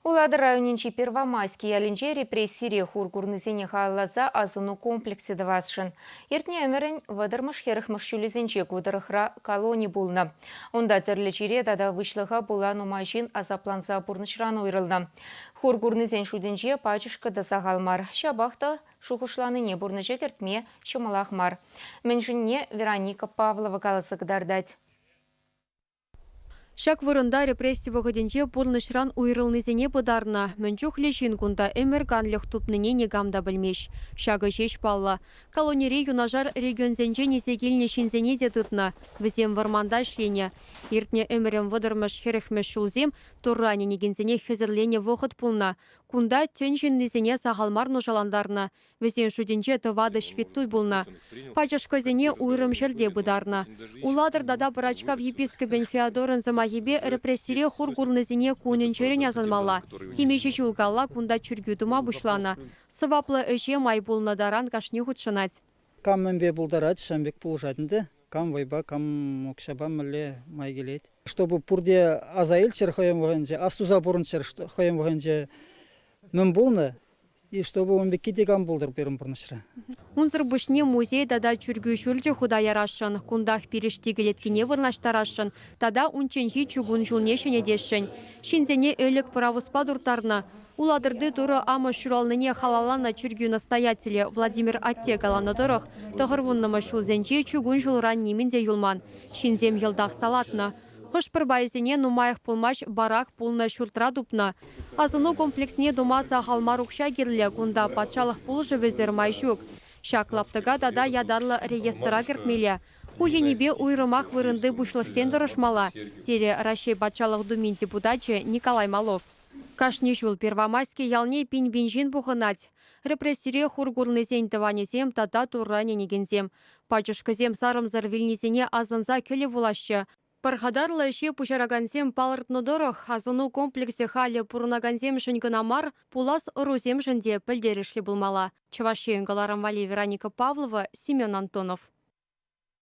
Улатӑр районӗнчи Первомайски ялӗнче репрессире хур курнисене халалласа асӑну комплексӗ тӑвасшӑн. Иртнӗ ӗмӗрӗн вӑтӑрмӗш-хӗрӗхмӗш ҫулӗсенче ку тӑрӑхра колони пулнӑ. Унта тӗрлӗ чире тата выҫлӑха пула нумай ҫын асапланса пурнӑҫран уйрӑлнӑ. Хур курнисен шутӗнче пачӑшкӑ та сахал мар. Ҫапах та шухӑшланине пурнӑҫа кӗртме ҫӑмӑлах мар. Мӗншӗнне Вероника Павлова каласа кӑтартать. Ҫак вырӑнта репресси вӑхӑтӗнче пурнӑҫран уйрӑлнисене пытарнӑ. Мӗн чухлӗ ҫын кунта ӗмӗр канлӗх тупнине никам та пӗлмест. Ҫакӑ ҫеҫ паллӑ. Колонире юнашар регионсенчен илсе килнӗ ҫынсене те тытнӑ. Вӗсем вӑрманта ӗҫленӗ. Иртнӗ ӗмӗрӗн вӑтӑрмӗш-хӗрӗхмӗш ҫулсем Турра ӗненекенсене хӗсӗрленӗ вӑхӑт пулнӑ. Кунта тӗн ҫыннисене сахал мар нушалантарнӑ. Вӗсен шутӗнче тӑватӑ ҫветтуй пулнӑ. Пачӑшкӑсене уйрӑм ҫӗрте пытарнӑ. Улатӑр тата Пӑрачкав епископӗн Феодорӑн сӑмахӗпе репрессире хур курнисене кунӗн-ҫӗрӗн асӑнмалла. Темиҫе ҫул калла кунта чиркӳ тума пуҫланӑ. Сӑваплӑ ӗҫе май пулнӑ таран кашни хутшӑнать. Кам мӗнпе пултарать, ҫавӑн пек пулӑшать ӗнтӗ. Кам вӑйпа, кам укҫапа мӗнле май килет. Чтобы пурте аса илччӗр хӑйӗн вӑхӑтӗнче, астуса пурӑнччӑр хӑйӗн вӑхӑтӗнче мӗн пулнӑ, И чтобы ун пекки те кам пултӑр пирӗн пурнӑҫра. Унсӑр пуҫне музей тата чиркӳ ҫурчӗ хута ярасшӑн, кунтах пирӗшти кӗлеткине вырнаҫтарасшӑн тата унчченхи чукун ҫулне ҫӗнетесшӗн. Ҫынсене ӗлӗк пӑравуспа турттарнӑ. Улатӑрти Турӑ амӑш ҫуралнине халалланӑ чиркӳ настоятелӗ Владимир атте каланӑ тӑрӑх, тӑхӑрвуннӑмӗш ҫулсенче чукун ҫулран нимӗн те юлман, ҫынсем йӑлтах салатнӑ. Хӑш-пӗр пайӗсене нумаях пулмасть барак пулнӑ ҫуртра тупнӑ. Асӑну комплексне тума сахал мар укҫа кирлӗ, кунта патшалӑх пулӑшӑвӗсӗр май ҫук. Ҫак лаптӑка тата ятарлӑ реестра кӗртмелле. Ку енӗпе уйрӑмах вырӑнти пуҫлӑхсен тӑрӑшмалла, терӗ Раҫҫей Патшалӑх Думин депутачӗ Николай Малов. Кашни ҫул Первомайски ялне пин-пин ҫын пухӑнать. Репрессире хур курнисен тӑванӗсем тата Турра ӗненекенсем. Пачӑшкӑсем сарӑмсӑр вилнисене асӑнса кӗлӗ вулаҫҫӗ. Пархатарлӑ ӗҫе пуҫаракансем палӑртнӑ тӑрӑх, асӑну комплексӗ халӗ пурӑнакансемшӗн кӑна мар, пулас ӑрусемшӗн те пӗлтерӗшлӗ пулмалла. Чӑваш Ен кӑларӑм валли Вероника Павлова, Семен Антонов.